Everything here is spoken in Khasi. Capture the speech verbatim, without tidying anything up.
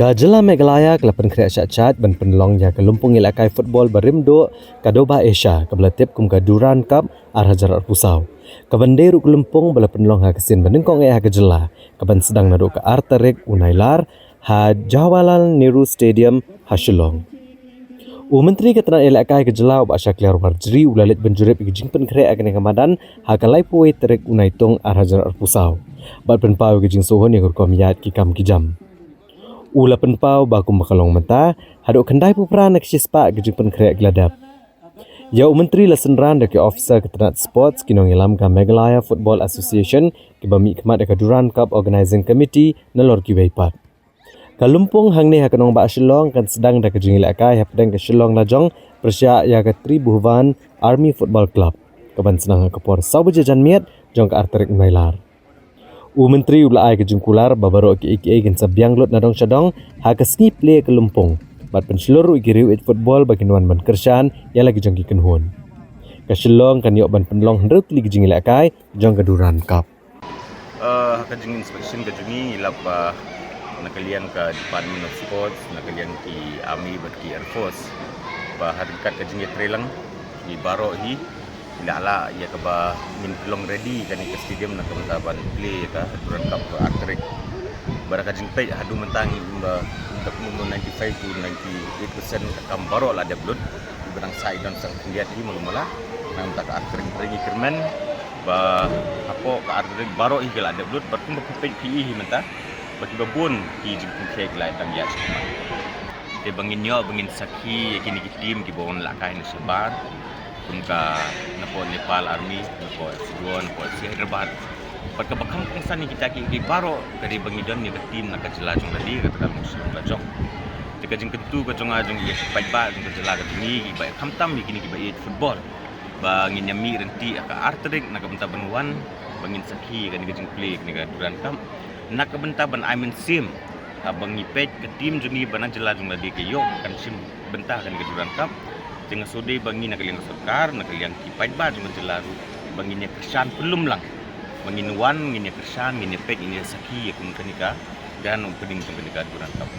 Ka jylla Meghalaya ka la pynkhreh shah shait ban pynlong ïa ka lympung ïalehkai football ba rim duh ka Doba Asia kaba la tip kum ka Durand Cup ar hajar arphew saw. Ka ban dei ruh ka lympung ba la pynlong ha ka sien ba nyngkong eh ha ka jylla, ka ban sdang naduh ka ar tarik u Nailar ha Jawaharlal Nehru Stadium ha Shillong. U Myntri ka tnat ïalehkai ka jylla u Bah Shakliar Warjri u la leit ban jurip ïa ka jingpynkhreh ïa kane ka madan ha ka laiphew wei tarik u Naitung ar hajar arphew saw, bad pynpaw ïa ka jingsngewhun ïa ka rukom ïaid ki kam ki jam. U la pynpaw ba kumba ka long mynta, haduh khyndaiphew phra na ka shispah ka jingpynkhreh ki la dep. Ïa u Myntri la synran da ki officer ka tnat sports, ki nongïalam ka Meghalaya Football Association, kiba mihkhmat ïa ka Durand Cup Organizing Committee nalor kiwei pat. Ka lympung hangne ha ka nongbah Shillong kan sdang da ka jingïalehkai hapdeng ka Shillong Lajong pyrshah ïa ka Tribhuvan Army Football Club, ka ban sdang ha ka por saw baje janmiet jong ka ar tarik u Nailar. U Myntri u la ai ka jingkular ba baroh kiei kiei kin sa biang lut na dong sha dong ha ka sngi plie ka lympung, bad pynshlur ruh ïa ki riew ïeit football ba kin wan ban kyrshan ïa la ki jong ki kynhun. Ka Shillong kan ïoh ban pynlong hynriew tylli ki jingïalehkai jong ka Durand Cup. Eh, ha ka jinginspection ka jong ngi, ngi lap ba na ka liang ka Department of Sports, na ka liang ki Army bad ki Air Force, ba ha ryngkat ka jingïatreilang, ngi baroh hi ngi la lah ïa kaba ngin long ready kane ka stadium na ka bynta ban plie ïa ka Durand Cup ka ar tarik. Bad ha ka jingpeit haduh mynta ngi ong ba, ong ba ninety-five to ninety-eight percent ka kam baroh la dep lut. Ba dang sa i don sa khyndiat hi mula mula. Na ka bynta ka ar tarik ngi kyrmen ba hapoh ka ar tarik baroh hi ki la dep lut, bad kumba phi peit phi i hi mynta ba kiba bun ki jingpynkhie ki la dang ïaid sha khmat. Te ba ngin ïoh ba ngin sakhi ïa kine ki team kiba wan lehkai na shabar, kum ka napoh Nepal Army, napoh F C Goa, napoh F C Hyderabad. Bad kaba kham kongsan ïa kita kiei kiei baroh ka dei ba ngi don ïa ka team na ka jylla jong lade, kata ka long Shillong Lajong. Te ka jingkyntu ka jong nga jong ïa ki paidbah jong ka jylla ka jong ngi, kiba ïa khamtam ïa kine kiba ïeit football, ba ngin ïa mih ryntih ha ka ar tarik na ka bynta ban wan ba ngin sakhi ïa kane ka jingplie ïa kane ka Durand Cup, na ka bynta ban ai mynsiem, ha, ba ngi peit ka team jong ngi ba na jylla jong lade ka ïoh kan shim bynta ha kane ka Durand Cup. Te nga sngewdei ba ngi na ka liang ka sorkar, na ka liang ki paidbah jong ka jylla ruh, ba ngin ïa kyrshan pynlong lang, ba ngin wan, ngin ïa kyrshan, ngin ïa peit, ngin ïa sakhi ïa kum kane ka grand opening jong kane ka Durand Cup.